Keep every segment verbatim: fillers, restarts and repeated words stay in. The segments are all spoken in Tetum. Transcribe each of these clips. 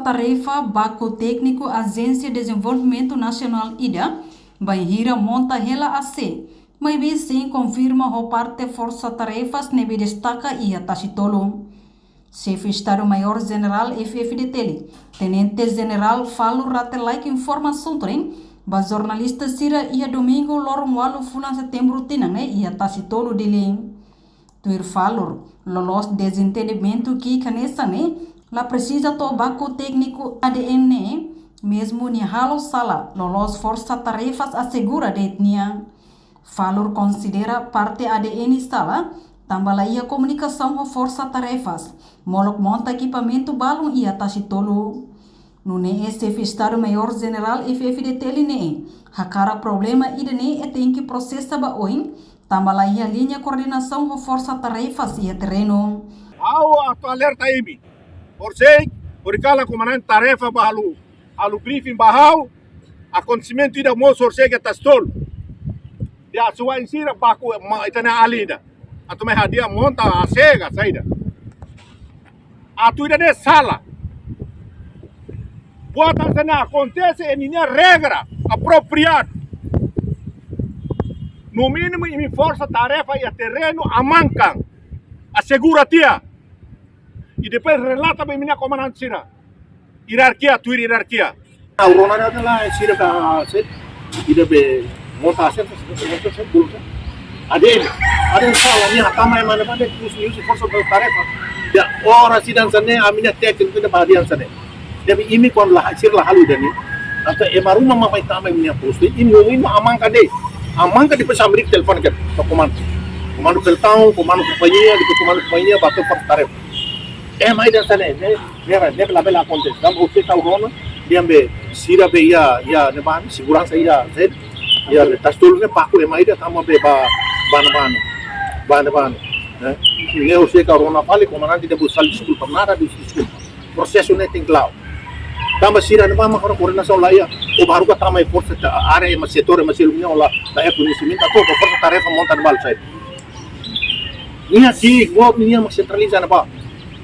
Tarefa baku tékniku Ajénsia Dezenvolvimentu Nasionál ida, bainhira monta hela A C, maibé sein konfirma ho parte Forsa Tarefas ne'ebé destaka iha Tasitolu. Xefe Estadu Maiór Jenerál F-FDTL, Tenente Jenerál Falur Rate Laek informa sunturin ba jornalista sira iha Domingu loron ualu fulan Setembru tinan ne'e iha Tasitolu, Dili. Tuir Falur, loloos dezentendimentu ki'ik hanesan ne'e, la presiza to'o baku tékniku A D N ne'e, mezmu nia halo sala, loloos Forsa Tarefas asegura de'it nia. Falur konsidera parte A D N sala, tanba la iha komunikasaun ho Forsa Tarefas, molok monta ekipamentu balun iha Tasitolu. Nune'e Xefe Estadu Maiór Jenerál F-FDTL ne'e hakarak problema ida-ne'e tenke prosesa ba oin, tanba la iha liña koordenasaun ho Forsa Tarefas iha terrenu. Ha'u atu alerta imi. Horisehik, horikalan komandante tarefa bá halo, halo briefing ba ha'u, akontesimentu ida mosu horisehik iha Tasitolu. Dehan asuwa'in sira baku ma ita-nia alin ida. Atu mai hadi'a monta A C ka saida. Atu ida-ne'e sala. Buat hanesan ne'e akontese, imi-nia regra apropriadu. No mínimu imi Forsa Tarefa iha terrenu amankan. Asegura tiha. I depois relata ba imi-nia komandante sira. Ierarkia, tuir ierarkia. Ha'u rona ne'e adalah sira ka set, ida be monta A C, monta A C, bolu sa. A D N, A D N sala, nia hatama ema ne'ebá de'it, terus nia husu Forsa Tarefa. Ya, ora sira hanesan ne'e, ami-nia tékniku ida ba hadi'a hanesan ne'e. Jadi imi kuandu la, sira la halo ida-ne'e. Entaun ema ruma mak mai tama imi-nia postu. Imi, imi amankan de'it. Amankan de'it, depois ami telefone ke, ke komandu. Komandu pelotão, komandu kompañia, depois komandu kompañia, ba to'o Forsa Tarefa. Ema ida hanesan ne'e, ne'e, ne'e, ne'e labele akontese. Tanba oke ha'u rona, dehan be, sira be iha, iha, ne'ebá, seguransa iha, saida, iha, Tasitolu ne'e baku ema ida, tanba be ba, ba ne'ebá, ba ne'ebá, eh. Ne'e orsida ha'u rona fali, komandante dehan bolu sala deskulpa, nada de deskulpa. Prosesu ne'e tenke la'o. Tanba sira ne'ebá mak koordenasaun la iha, o baru ka tama iha forsa ta, área ema setór ema seluk ne'e la, la iha koñesimentu, atu ba Forsa Tarefa monta ne'ebá saida. Nia si, buat nia mak sentraliza ne'ebá.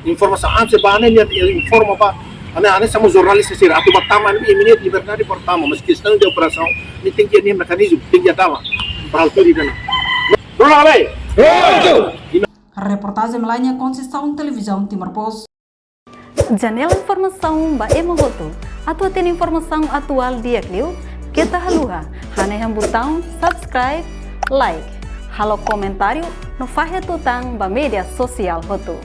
Informasaun antes ba ne'e, nia informa ba. Hanesan, hanesan mós jornalista sira, atu ba tama ne'e, imi-nia liberdade para tama, mas kestaun de operasaun, ne'e tenke iha nia mekanizmu, tenke iha tama. Para altura ida-ne'e. Rona lai. Reportajen Melania Conceição, Televizaun Timor Post. Janela informasaun ba ema hotu. Atu hatene informasaun atuál di'ak liu, keta haluha hanehan butaun subscribe, like, halo komentáriu no fahe tutan ba média sosiál hotu.